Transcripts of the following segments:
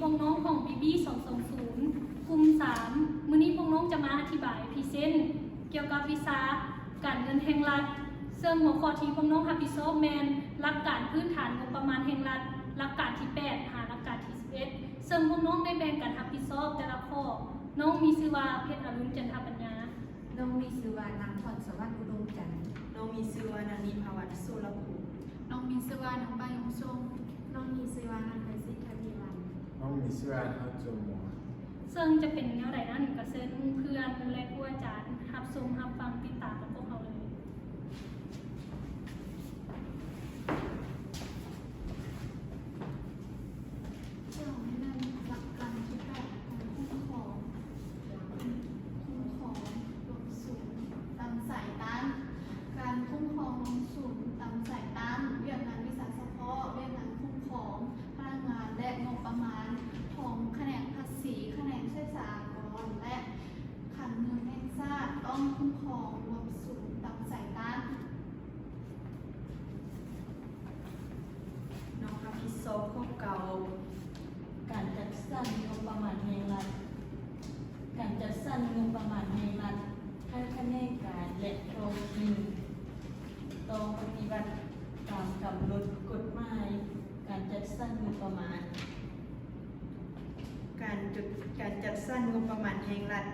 ພວກນ້ອງຂອງ ບີບີ ສອງສອງສູນ ກຸ່ມສາມ ມື້ນີ້ພວກນ້ອງຈະມາອະທິບາຍ ພຣີເຊັນ ກ່ຽວກັບວິຊາການເງິນແຫ່ງລັດ ເຊິ່ງຫົວຂໍ້ທີ່ພວກນ້ອງຮັບຜິດຊອບແມ່ນ ຫຼັກການພື້ນຖານງົບປະມານແຫ່ງລັດ ຫຼັກການທີແປດ ຫາ ຫຼັກການທີສິບເອັດ ເຊິ່ງພວກນ້ອງໄດ້ແບ່ງກັນຮັບຜິດຊອບແຕ່ລະຂໍ້. ນ້ອງມີຊື່ວ່າ ເພັດອະລຸນ ຈັນທະປັນຍາ. ນ້ອງມີຊື່ວ່າ ນາງ ພອນສະຫວັດ ອຸດົມຈັນ. ນ້ອງມີຊື່ວ່າ ນາງ ນິພາວັນ ໂສລະພູ. ນ້ອງມີຊື່ວ່າ ນາງ ປາຍົງຊົງ. ນ້ອງມີຊື່ວ່າ ນາງ ໄພສີ ທະວີວັນ. ນ້ອງມີຊື່ວ່າ ທ້າວ ໂຈມົວ. ເຊິ່ງຈະເປັນແນວໃດນັ້ນ ກໍເຊີນເພື່ອນ ແລະ ຄູອາຈານ ຮັບຊົມ ຮັບຟັງ ຕິດຕາມກັບພວກເຮົາເລີຍ. ເຈົ້າແມ່ນຫຼັກການທີ່ແປດ ການຄຸ້ມຄອງ ຄຸ້ມຄອງລວມສູນຕາມສາຍຕ້ານ. ການຄຸ້ມຄອງລວມສູນຕາມສາຍຕ້ານ ວຽກງານວິຊາສະເພາະ, ວຽກງານຄຸ້ມຄອງພະນັກງານ ແລະ ງົບປະມານຂອງຂະແໜງພາສີ, ຂະແໜງເສດສາກອນ ແລະ ຄັງເງິນແຫ່ງຊາດ ຕ້ອງຄຸ້ມຄອງລວມສູນຕາມສາຍຕ້ານ. ນ້ອງຮັບຜິດຊອບຂໍ້ເກົ້າ ການຈັດສັນງົບປະມານແຫ່ງລັດ. ການຈັດສັນງົບປະມານແຫ່ງລັດ ໃຫ້ຂະແໜງການ ແລະ ທ້ອງຖິ່ນ ຕ້ອງປະຕິບັດຕາມກຳນົດກົດໝາຍການຈັດສັນງົບປະມານ. ການຈັດ ການຈັດສັນງົບປະມານແຫ່ງລັດ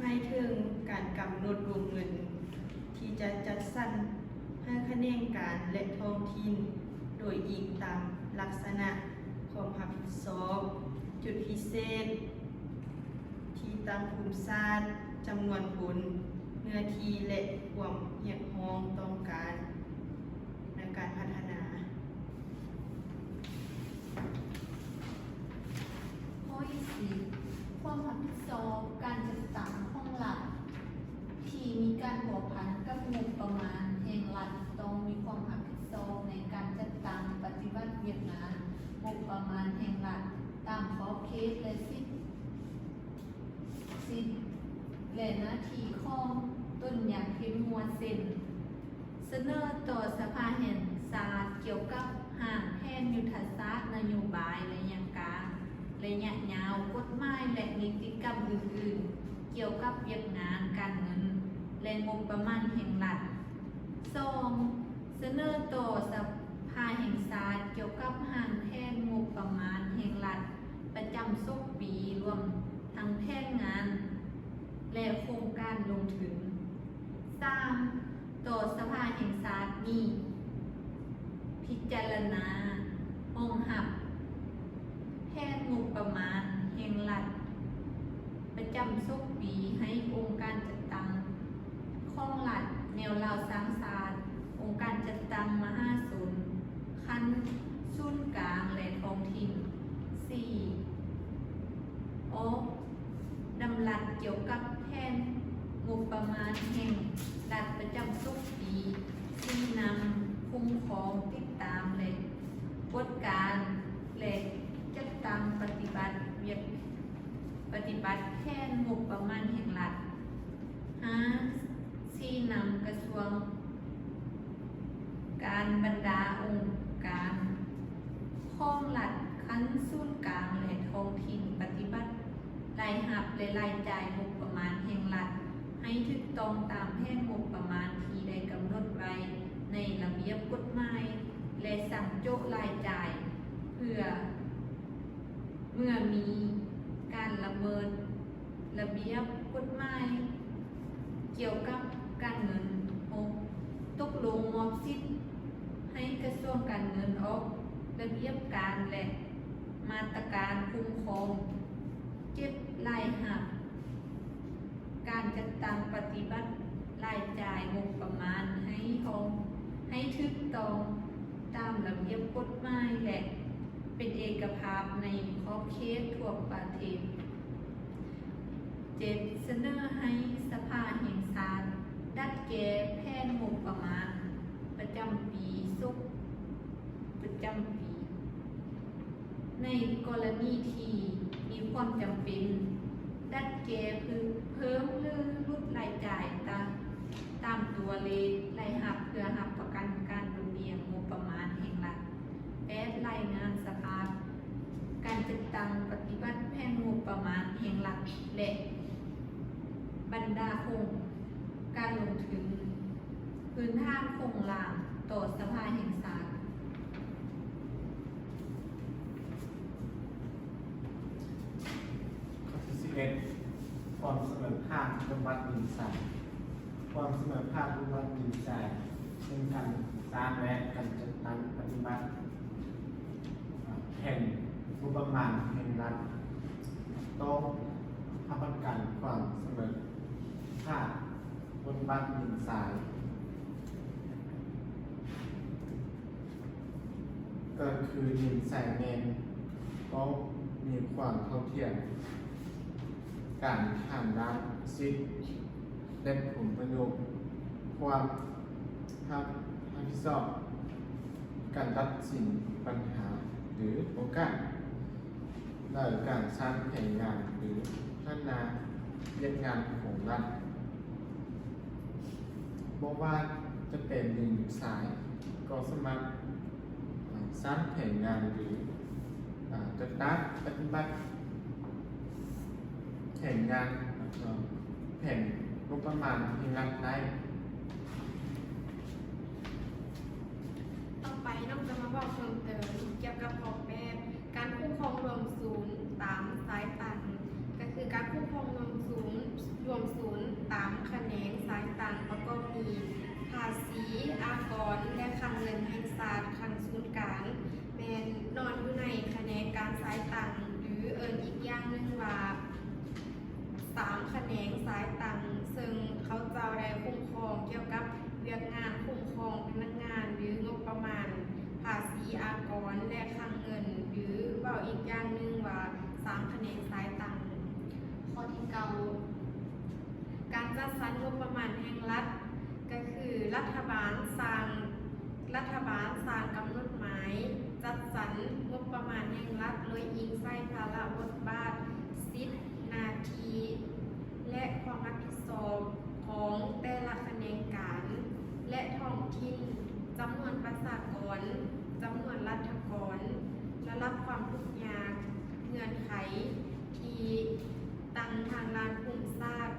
ໝາຍເຖິງການກຳນົດວົງເງິນທີ່ຈະຈັດສັນໃຫ້ຂະແໜງການ ແລະ ທ້ອງຖິ່ນ ໂດຍອີງຕາມລັກສະນະຄວາມຮັບຜິດຊອບ, ຈຸດພິເສດ, ທີ່ຕັ້ງພູມສາດ, ຈຳນວນຄົນ, ເນື້ອທີ່ ແລະ ຄວາມຮຽກຮ້ອງຕ້ອງການໃນການພັດທະນາ. ຂໍ້ທີສິບ ຄວາມຮັບຜິດຊອບການຈັດຕັ້ງຂອງລັດທີ່ມີການພົວພັນກັບງົບປະມານແຫ່ງລັດ ຕ້ອງມີຄວາມຮັບຜິດຊອບໃນການຈັດຕັ້ງປະຕິບັດວຽກງານງົບປະມານແຫ່ງລັດ ຕາມຂອບເຂດ ແລະ ສິດ ສິດ ແລະ ໜ້າທີ່ຂອງຕົນຢ່າງເຂັ້ມງວດ ເຊັ່ນ ສະເໜີຕໍ່ສະພາແຫ່ງຊາດກ່ຽວກັບຮ່າງແຜນຍຸດທະສາດນະໂຍບາຍໄລຍະກາງ, ໄລຍະຍາວ, ກົດໝາຍ ແລະ ນິຕິກຳອື່ນໆ ກ່ຽວກັບວຽກງານການເງິນ ແລະ ງົບປະມານແຫ່ງລັດ. ສອງ ສະເໜີຕໍ່ສະພາແຫ່ງຊາດກ່ຽວກັບຮ່າງແຜນງົບປະມານແຫ່ງລັດປະຈຳສົກປີ ລວມທັງແຜນງານ ແລະ ໂຄງການລົງທຶນ. ສາມ ຕໍ່ສະພາແຫ່ງຊາດນີ້ ພິຈາລະນາຮອງຮັບແຜນງົບປະມານແຫ່ງລັດປະຈຳສົກປີ ໃຫ້ອົງການຈັດຕັ້ງຂອງລັດ, ແນວລາວສ້າງຊາດ, ອົງການຈັດຕັ້ງມະຫາຊົນຂັ້ນສູນກາງ ແລະ ທ້ອງຖິ່ນ. ສີ່ ອອກດຳລັດກ່ຽວກັບແຜນງົບປະມານແຫ່ງລັດປະຈຳສົກປີ, ຊີ້ນຳ, ຄຸ້ມຄອງ, ຕິດຕາມ ແລະ ກວດກາ ແລະ ຈັດຕັ້ງປະຕິບັດວຽກ ປະຕິບັດແຜນງົບປະມານແຫ່ງລັດ. ຫ້າ ຊີ້ນຳກະຊວງການ, ບັນດາອົງການຂອງລັດຂັ້ນສູນກາງ ແລະ ທ້ອງຖິ່ນ ປະຕິບັດລາຍຮັບ ແລະ ລາຍຈ່າຍງົບປະມານແຫ່ງລັດ ໃຫ້ຖືກຕ້ອງຕາມແຜນງົບປະມານທີ່ໄດ້ກຳນົດໄວ້ໃນລະບຽບກົດໝາຍ ແລະ ສັ່ງໂຈະລາຍຈ່າຍ ເພື່ອ ເມື່ອມີການລະເມີດລະບຽບກົດໝາຍກ່ຽວກັບການເງິນ. ຫົກ ຕົກລົງມອບສິດໃຫ້ກະຊວງການເງິນອອກລະບຽບການ ແລະ ມາດຕະການຄຸ້ມຄອງເກັບລາຍຮັບ ການຈັດຕັ້ງປະຕິບັດລາຍຈ່າຍງົບປະມານໃຫ້ຮອງ ໃຫ້ຖືກຕ້ອງຕາມລະບຽບກົດໝາຍ ແລະ ເປັນເອກະພາບໃນຂອບເຂດທົ່ວປະເທດ. ເຈັດ ສະເໜີໃຫ້ສະພາແຫ່ງຊາດດັດແກ້ແຜນງົບປະມານປະຈຳປີສົກ ປະຈຳປີ ໃນກໍລະນີທີ່ມີຄວາມຈຳເປັນ ດັດແກ້ເພີ່ມ ຫຼື ຫຼຸດລາຍຈ່າຍຕາມ ຕາມຕົວເລກລາຍຮັບ ເພື່ອຮັບປະກັນການໝູນວຽນງົບປະມານແຫ່ງລັດ. ແປດ ລາຍງານສະພາບ ການຈັດຕັ້ງປະຕິບັດແຜນງົບປະມານແຫ່ງລັດ ແລະ ບັນດາໂຄງການລົງທຶນພື້ນຖານໂຄງລ່າງຕໍ່ສະພາແຫ່ງຊາດ. ຂໍ້ທີສິບເອັດ ຄວາມສະເໝີພາກບົດບາດດິນຊາຍ. ຄວາມສະເໝີພາກບົດບາດດິນຊາຍ ເຊິ່ງການສ້າງ ແລະ ການຈັດຕັ້ງປະຕິບັດແຜນງົບປະມານແຫ່ງລັດ ຕ້ອງຮັບປະກັນຄວາມສະເໝີພາກບົດບາດດິນຊາຍ ກໍຄືດິນຊາຍແມ່ນຕ້ອງມີຄວາມເທົ່າທຽມກັນທາງດ້ານສິດ ແລະ ຜົນປະໂຫຍດ, ຄວາມຮັບ ຮັບຜິດຊອບການຕັດສິນບັນຫາ ຫຼື ປ້ອງກັນ ແລະ ການສ້າງແຜນງານ ຫຼື ພັດທະນາວຽກງານຂອງລັດ. ບໍ່ວ່າຈະເປັນດິນຊາຍ ກໍສາມາດສ້າງແຜນງານ ຫຼື ຈັດຕັ້ງປະຕິບັດແຜນງານ ແຜນງົບປະມານແຫ່ງລັດໄດ້. ຕໍ່ໄປນ້ອງຈະມາເວົ້າເພີ່ມເຕີມກ່ຽວກັບອອກແບບການຄຸ້ມຄອງລວມສູນຕາມສາຍຕັ້ງ ກໍຄືການຄຸ້ມຄອງລວມສູນ ລວມສູນຕາມຂະແໜງສາຍຕັ້ງ ປະກອບມີ ພາສີ, ອາກອນ ແລະ ຄັງເງິນແຫ່ງຊາດ. ຂັ້ນສູນກາງແມ່ນນອນຢູ່ໃນຂະແໜງການສາຍຕັ້ງ ຫຼື ເອີ້ນອີກຢ່າງໜຶ່ງວ່າ ສາມຂະແໜງສາຍຕັ້ງ ເຊິ່ງເຂົາເຈົ້າໄດ້ຄຸ້ມຄອງກ່ຽວກັບວຽກງານຄຸ້ມຄອງພະນັກງານ ຫຼື ງົບປະມານ, ພາສີອາກອນ ແລະ ຄັງເງິນ ຫຼື ເວົ້າອີກຢ່າງໜຶ່ງວ່າ ສາມຂະແໜງສາຍຕັ້ງ. ຂໍ້ທີເກົ້າ ການຈັດສັນງົບປະມານແຫ່ງລັດ ກໍຄືລັດຖະບານສ້າງ ລັດຖະບານສ້າງກຳນົດໝາຍຈັດສັນງົບປະມານແຫ່ງລັດ ໂດຍອີງໃສ່ພາລະບົດບາດ, ສິດ, ໜ້າທີ່ ແລະ ຄວາມຮັບຜິດຊອບຂອງແຕ່ລະຂະແໜງການ ແລະ ທ້ອງຖິ່ນ, ຈຳນວນປະຊາກອນ, ຈຳນວນລັດຖະກອນ, ລະດັບຄວາມທຸກຍາກ, ເງື່ອນໄຂທີ່ຕັ້ງທາງດ້ານພູມສາດ,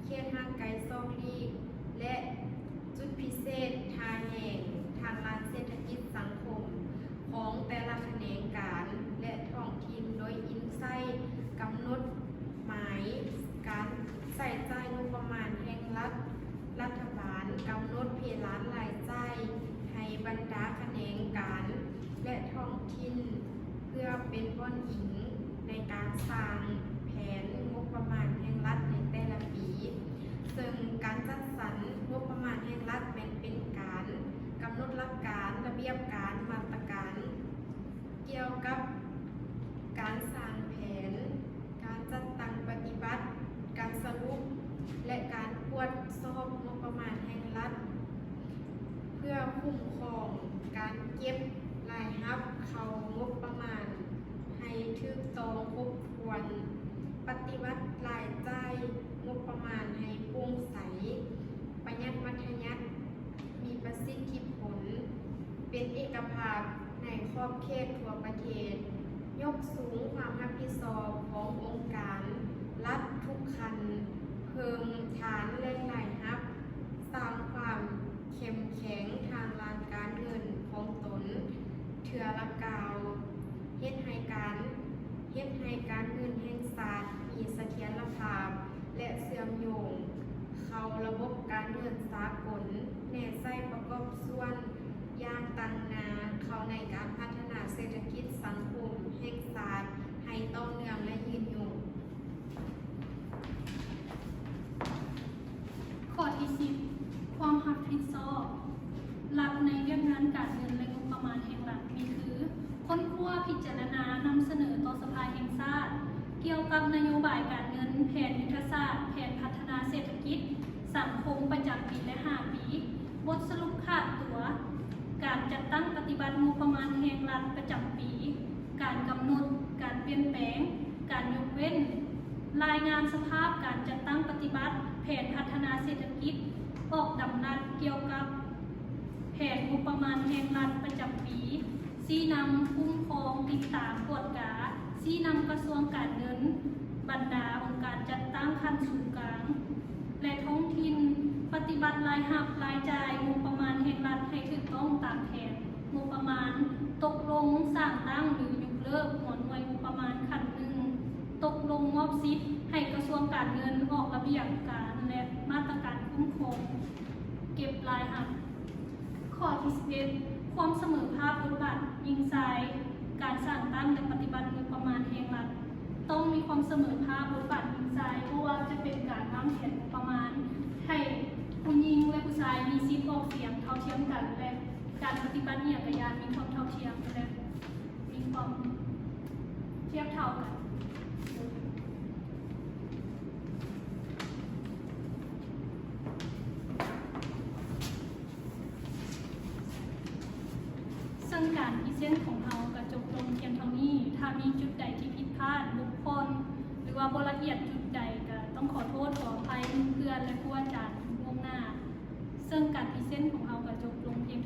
ເຂດຫ່າງໄກສອກຫຼີກ ແລະ ຈຸດພິເສດທ່າແຮງທາງດ້ານເສດຖະກິດສັງຄົມຂອງແຕ່ລະຂະແໜງການ ແລະ ທ້ອງຖິ່ນ ໂດຍອີງໃສ່ກຳນົດໝາຍການໃຊ້ຈ່າຍງົບປະມານແຫ່ງລັດ. ລັດຖະບານກຳນົດເພດານລາຍຈ່າຍໃຫ້ບັນດາຂະແໜງການ ແລະ ທ້ອງຖິ່ນ ເພື່ອເປັນບ່ອນອີງໃນການສ້າງແຜນງົບປະມານແຫ່ງລັດໃນແຕ່ລະປີ. ເຊິ່ງການຈັດສັນງົບປະມານແຫ່ງລັດແມ່ນເປັນການກຳນົດຫຼັກການ, ລະບຽບການ, ມາດຕະການກ່ຽວກັບການສ້າງແຜນ, ການຈັດຕັ້ງປະຕິບັດ, ການສະຫຼຸບ ແລະ ການກວດສອບງົບປະມານແຫ່ງລັດ ເພື່ອຄຸ້ມຄອງການເກັບລາຍຮັບເຂົ້າງົບປະມານໃຫ້ຖືກຕ້ອງຄົບຖ້ວນ, ປະຕິບັດລາຍຈ່າຍງົບປະມານໃຫ້ໂປ່ງໃສ, ປະຢັດມັດທະຍັດ, ມີປະສິດທິຜົນ, ເປັນເອກະພາບໃນຂອບເຂດທົ່ວປະເທດ, ຍົກສູງຄວາມຮັບຜິດຊອບຂອງອົງການລັດທຸກຂັ້ນ, ເພີ່ມຖານແຫຼ່ງລາຍຮັບ, ສ້າງຄວາມເຂັ້ມແຂງທາງດ້ານການເງິນຂອງຕົນເທື່ອລະກ້າວ, ເຮັດໃຫ້ການ ເຮັດໃຫ້ການເງິນແຫ່ງຊາດມີສະຖຽນລະພາບ ແລະ ເຊື່ອມໂຍງເຂົ້າລະບົບການເງິນສາກົນ, ແນໃສ່ປະກອບສ່ວນຢ່າງຕັ້ງໜ້າເຂົ້າໃນການພັດທະນາເສດຖະກິດສັງຄົມແຫ່ງຊາດໃຫ້ຕໍ່ເນື່ອງ ແລະ ຍືນຍົງ. ຂໍ້ທີສິບ ຄວາມຮັບຜິດຊອບລັດໃນວຽກງານການເງິນ ແລະ ງົບປະມານແຫ່ງລັດ ມີຄື ຄົ້ນຄວ້າ, ພິຈາລະນາ, ນຳສະເໜີຕໍ່ສະພາແຫ່ງຊາດ ກ່ຽວກັບນະໂຍບາຍການເງິນ, ແຜນຍຸດທະສາດ, ແຜນພັດທະນາເສດຖະກິດ, ສັງຄົມ ປະຈຳປີ ແລະ ຫ້າປີ, ບົດສະຫຼຸບຂາດຕົວ, ການຈັດຕັ້ງປະຕິບັດງົບປະມານແຫ່ງລັດປະຈຳປີ, ການກຳນົດ, ການປ່ຽນແປງ, ການຍົກເວັ້ນ, ລາຍງານສະພາບການຈັດຕັ້ງປະຕິບັດແຜນພັດທະນາເສດຖະກິດ, ອອກດຳລັດກ່ຽວກັບແຜນງົບປະມານແຫ່ງລັດປະຈຳປີ, ຊີ້ນຳ, ຄຸ້ມຄອງ, ຕິດຕາມ, ກວດກາ, ຊີ້ນຳກະຊວງການເງິນ, ບັນດາອົງການຈັດຕັ້ງຂັ້ນສູນກາງ ແລະ ທ້ອງຖິ່ນ ປະຕິບັດລາຍຮັບ, ລາຍຈ່າຍ, ງົບປະມານແຫ່ງລັດໃຫ້ຖືກຕ້ອງຕາມແຜນງົບປະມານ, ຕົກລົງສ້າງຕັ້ງ ຫຼື ຍົກເລີກຫົວໜ່ວຍງົບປະມານຂັ້ນໜຶ່ງ, ຕົກລົງມອບສິດໃຫ້ກະຊວງການເງິນອອກລະບຽບການ ແລະ ມາດຕະການຄຸ້ມຄອງເກັບລາຍຮັບ. ຂໍ້ທີສິບເອັດ ຄວາມສະເໝີພາບບົດບາດຍິງຊາຍ ການສ້າງຕັ້ງ ແລະ ປະຕິບັດງົບປະມານແຫ່ງລັດ ຕ້ອງມີຄວາມສະເໝີພາບບົດບາດຍິງຊາຍ, ບໍ່ວ່າຈະເປັນການວາງແຜນງົບປະມານໃຫ້ຜູ້ຍິງ ແລະ ຜູ້ຊາຍມີສິດອອກສຽງເທົ່າທຽມກັນ ແລະ ການປະຕິບັດນິຍາຍກະຍານມີຄວາມເທົ່າທຽມ ແລະ ມີຄວາມທຽບເທົ່າກັນ. ເຊິ່ງການພຣີເຊັນຂອງເຮົາກະຈົບລົງພຽງເທົ່ານີ້. ຖ້າມີຈຸດໃດທີ່ຜິດພາດ, ບົກຜ່ອນ ຫຼືວ່າບໍ່ລະອຽດຈຸດໃດ, ກະຕ້ອງຂໍໂທດຂໍອະໄພເພື່ອນ ແລະ ຄູອາຈານລ່ວງໜ້າ. ເຊິ່ງການພຣີເຊັນຂອງເຮົາກະຈົບລົງພຽງ